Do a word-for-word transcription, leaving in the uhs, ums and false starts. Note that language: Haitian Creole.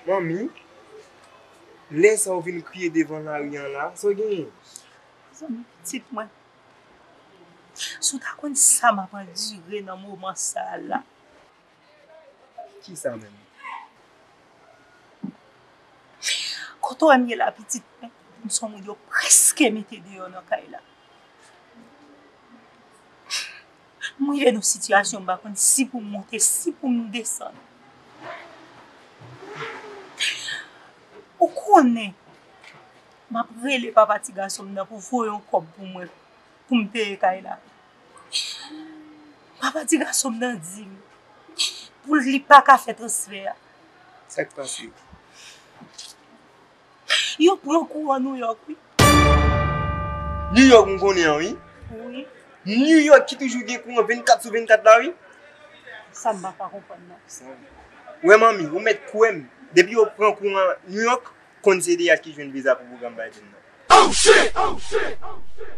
Manmi, lè sa w vin kriye devan lari an la, sa w genyen? Zanmi pitit mwen, si w ta konn sa m ap andire nan moman sa a la. Kisa menm? Kote w wè m ye la, pitit mwen, m se yon moun yo prèske mete deyò nan kay la. M rive nan sitiyasyon m pa konn si pou m monte, si pou m desann. Ou konnen, m ap rele papa ti gason m nan pou voye yon kòb pou mwen, pou m peye kay la. Papa ti gason m nan di m pou li pa ka fè transfè a. Sa k pase? Yo pran kouran Nouyòk, wi. Nouyòk m konnen an, wi. Wi. Nouyòk ki toujou gen kouran vennkat sou vennkat la, wi. Sa m pa ka konprann nan. Sa. Wè manmi, ou mèt kwè m. Depi yo pran kouran Nouyòk, konn se D H ki jwenn viza pou pwogram Biden nan. Oh shit! Oh shit! Oh shit!